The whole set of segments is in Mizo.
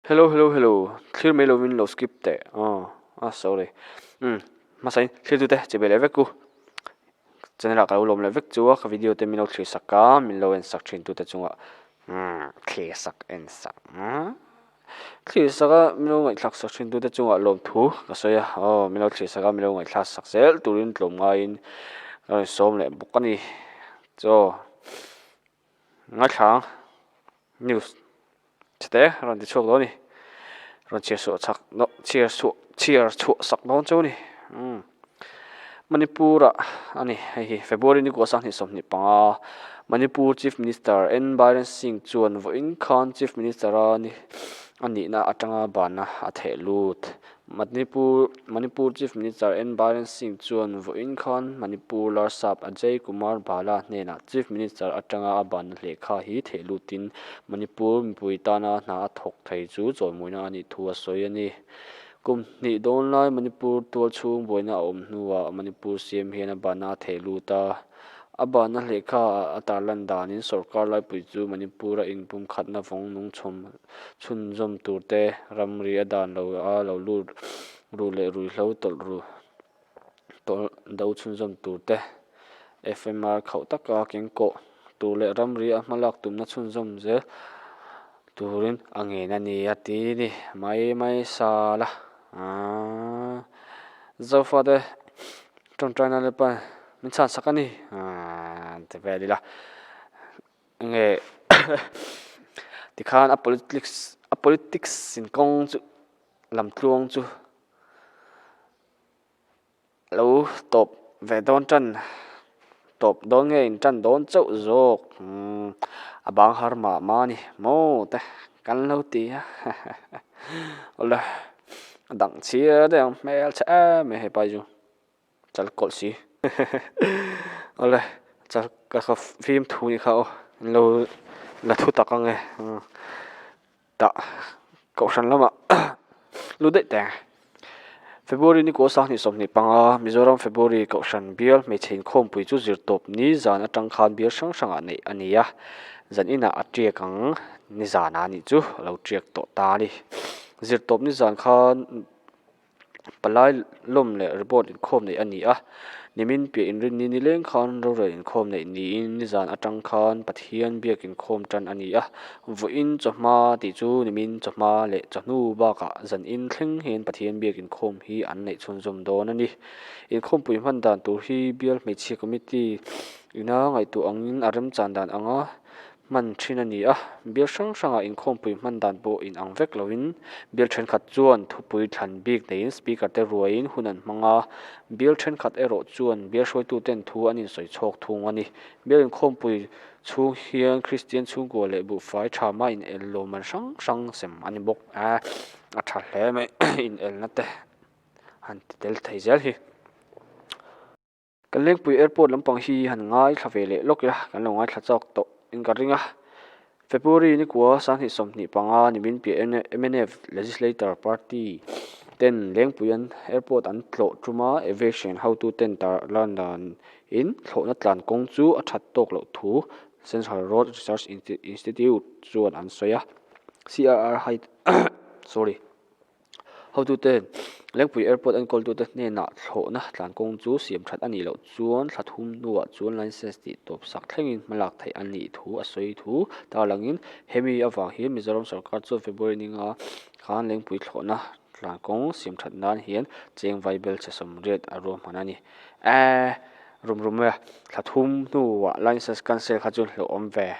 Hello hello hello thlir mai lovin lo skip teh aw ah sorry umm hmasain thlir tute che ve leh vek u channel ah ka lo lawm leh vek chu a ka video te min lo thlir sak a min lo en sak thin tute chungah umm thlir sak en sak umm thlir sak a min lo ngaihthlak sak thin tute chungah lawmthu ka sawi a aw min lo thlir sak a min lo ngaihthlak sak zel turin tlawm ngaiin ka rawn sawm leh bawk a ni chaw. Ngaithla news chhete rawn ti chhuak dawn a ni rawn chhiar chhuah chak chhiar chhuah chhiar chhuah sak dawn chu a ni umm Manipur ah a ni hei hi February ni kua sanghnih 25 Manipur Chief Minister N Biren Singh chuan vawiin khan Chief Minister a ni a nihna atanga banna a theh lut. Manipur Manipur Chief Minister N Biren Singh chuan vawiin khan Manipur Larsap Ajay Kumar Bhalla hnenah Chief Minister atanga a banna lehkha hi theh lutin Manipur mipui tana hna a thawk thei chu chawimawina a nih thu a sawi a ni. Kum hnih dawn lai Manipur tual chhung buaina a awm hnuah Manipur CM hian a banna a theh lut a. A banna lehkha a tarlan danin sorkar laipui chu Manipur-a inpumkhatna vawng nung chhawm chhunzawm tur te, ramri a dan lo a lo lut ru leh ruihhlo tawlh ru tawlh do chhunzawm tur te, FMR khauh taka kengkawh tur leh ramri a hmalak tumna chhunzawm zel turin a ngen a ni a ti ni mai mai sala aaa Zofate tawngtaina leh pa min chhan sak a ni aaa ti vel ila. Enge tikhan a politics a politics in kawng chu lamtluang chu lo tawp ve dawn tan tawp dawn nge in tan dawn chauh zawk umm a bang har mah mah a ni maw te kan lo ti a awle a dang chhia daih ang hmel chhe em em hepa hi chu. Chal kawlh si awle chal ka kha fim thu ni kha aw an lo la thu tak ang e tah kohhran lamah lu daih teh ang February ni kua 2025 Mizoram February kohhran bial hmeichhe inkhawmpui chu zirtawp ni zan atang khan bial hrang hrangah neih a ni a zan inah a tiak ang ni zanah a nih chu a lo tiak tawh ta a ni zirtawp ni zan khan. Palai lawm leh report inkhawm neih a ni a, nimin piah inrinni nileng khan rorel inkhawm neih niin nizan atang khan Pathian biak inkhawm tan a ni a, vawiin chawhma tih chu nimin chawhma leh chawhnu bakah zanin thleng hian Pathian biak inkhawm hi an neih chhunzawm dawn a ni. Inkhawmpui hman dan tur hi bial hmeichhia committee ina ngaihtuah angin a remchan dan anga hman thin a ni a, bial hrang hrangah inkhawmpui hman dan pawh inang vek loin bial thenkhat chuan thupui thlan bik neiin speaker te ruaiin hun an hmang a, bial thenkhat erawh chuan bial hruaituten thu an insawi chhawk thung a ni. Bial inkhawmpui chhung hian Kristian chhungkua leh buhfai tha mah inel lawmman hrang hrang sem a ni bawk a, a tha hle mai inelna te han ti tel thei zel hi. Kan Lengpui Airport lampang hi han ngaithla ve leh lawk ila, kan lo ngaithla chak tawh in ka ring a. February ni kua 2025 nimin piah mnf Legislator Party ten Lengpui an Airport an tlawh tum a, Aviation hotu ten tarlan dan in thlawhna tlan kawng chu a that tawk loh thu Central Road Research Institute chuan an sawi a. CRR sorry. Hotute, Lengpui Airport enkawltute hnenah thlawhna tlankawng chu siam that a nih loh chuan thla thum hnuah chuan licence tih tawp sak thlengin hmalak theih a nih thu a sawi thu tarlangin hemi avang hian Mizoram sorkar chuan February ninga khan Lengpui thlawhna tlankawng siam that nan hian cheng vaibel chhe 80 a ruahman a ni. Eeh rum rum e, thla thum hnuah licence cancel kha chu hlauhawm ve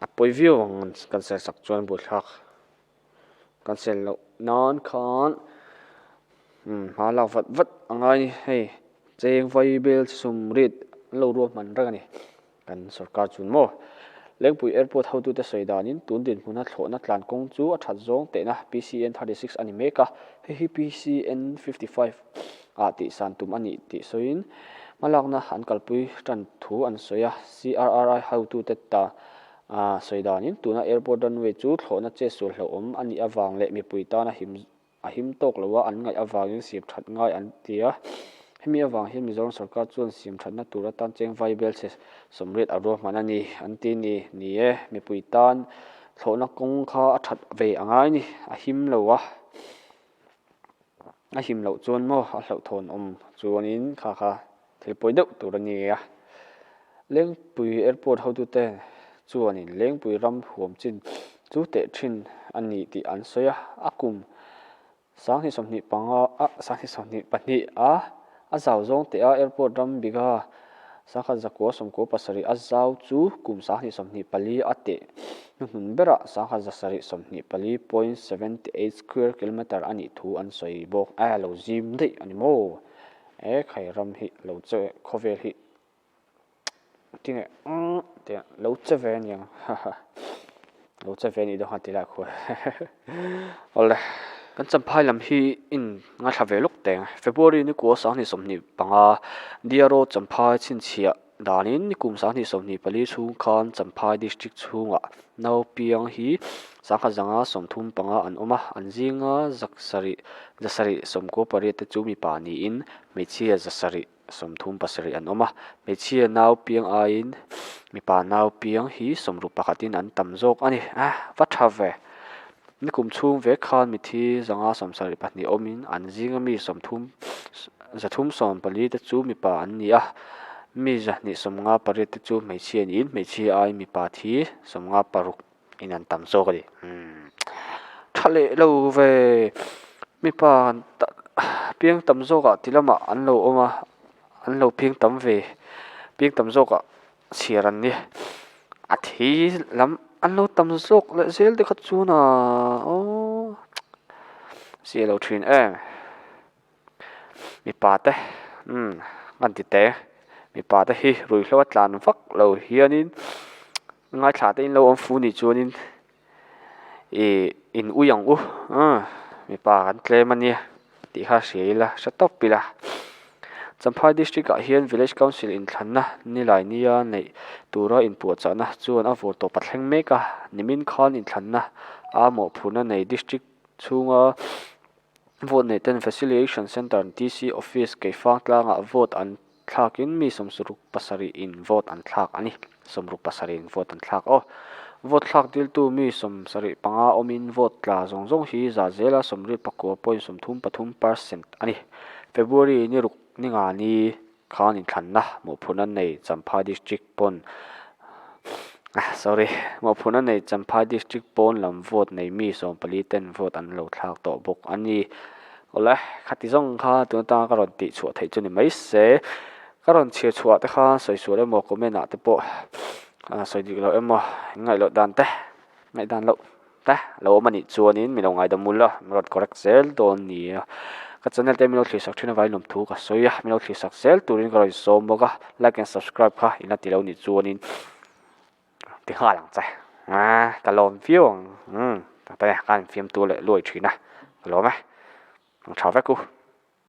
a pawi viau ang cancel sak chuan buaithlak. Kan sel loh nan khan hma lak vat vat a ngai a ni hei cheng vai bel chhum rit an lo ruahman reng a ni kan sorkar chun maw Lengpui airport hotute sawi danin tun dinhmuna thlawhna tlan kawng chu a that zawng tehna PCN 36 a ni mek a hei hi PCN 55 ah tihsan tum a nih tih sawiin hmalakna an kalpui tan thu an sawi a CRRI hotute ta A sawi danin tuna airport runway chu thlawhna che sual hlauhawm a nih avang leh mipui tana him a him tawk lo a an ngaih avangin siam that ngai an ti a. Hemi avang hian Mizoram sorkar chuan siam thatna tur atan cheng vai bel chhe 80 a ruahman a ni an ti ni. Ni e, mipui tan Thlawhna kawng kha a that ve a ngai ni, a him lo a, a him loh chuan maw a hlauhthawn awm chuanin kha kha thil pawi deuh tur a ni a. Lengpui Airport hotute chuanin Lengpui ram huam chin chu teh thin a ni tih an sawi a, a kum 2025 a 2022 a a zau zawng teh a airport ram bigha 1997 a zau chu kum 2024 a teh hnuhnun berah 1724.78 square kilometre a nih thu an sawi bawk. A lo zim daih a ni maw? E khai ram hi lo che khawvel hi. Tinge umm tih lo che ve aniang haha lo che ve anih dawn kha ti lai khual awle kan champhai lam hi in ngaithla ve lawk teng February ni kua 2025 DRO champhai chhinchhiah danin nikum 2024 chhung khan champhai district chhungah naupiang hi 1135 an awm a an zinga zaksarih zasarih 98 te chu mipa niin hmeichhia zasarih 37 an awm a, hmeichhia nau piang aiin mipa nau piang hi sawmruk pakhatin an tam zawk a ni. A va tha ve. Nikum chhung vek khan mithi 572 awmin an zinga mi 30 344 te chu mipa an ni a, mi 258 te chu hmeichhia niin hmeichhia aiin mipa thi 56. In an tam zawk a ni. Umm tha leh lo ve mipa piang tam zawkah ti lamah an lo awm a an lo piang tam ve piang tam zawkah chhiar an ni a thi lam an lo tam zawk leh zel te kha chuan ah aww zia lo thin em. Mipa te umm an ti teh mipa te hi ruihhlo a tlan vak lo hianin ngaithla te in lo awm fu nih chuanin ih in ui ang u umm mipa kan tlem a nia tih kha hria ila hre tawp ila Champhai district ah hian village council inthlanna nilai nia neih tura inpuahchahna chuan a vawr tawp a thleng mek a nimin khan inthlanna a mawhphurhna nei district chhunga. Vote neih ten Faciliation Centre DC Office Keifang tlangah vote an thlakin mi 67 in vote an thlak a ni. 67 in vote an thlak aw. Vote thlak diltu mi 75 awmin vote tla zawng zawng hi za zela 89.33 percent a ni. February ni ruk ni nga ni Khan inthlanna mawhphurhna nei Champhai District pawn sorry mawhphurhna nei Champhai District pawn lam vote nei mi 14 ten vote an lo thlak tawh bawk a ni. Awle khati zawng kha tun atanga ka rawn tih chhuah theih chu ni mai se ka rawn chhiar chhuah te kha sawi sual emaw comment ah te pawh sawi dik loh emaw ngaih loh dan te ngaihdan loh. Te lo awm a nih chuanin min lo ngaidam ul a, min rawn correct zel dawn nia. Ka channel te min lo thlir sak thin avangin lawmthu ka sawi a, min lo thlir sak zel turin ka rawn sawm bawk a, like and subscribe kha in la ti lo nih chuanin ti nghal ang che. Aaa ka lawm viau ang umm tak tak e, ka han fiamtu leh luai thin a, ka lawm e, ang tha vek u.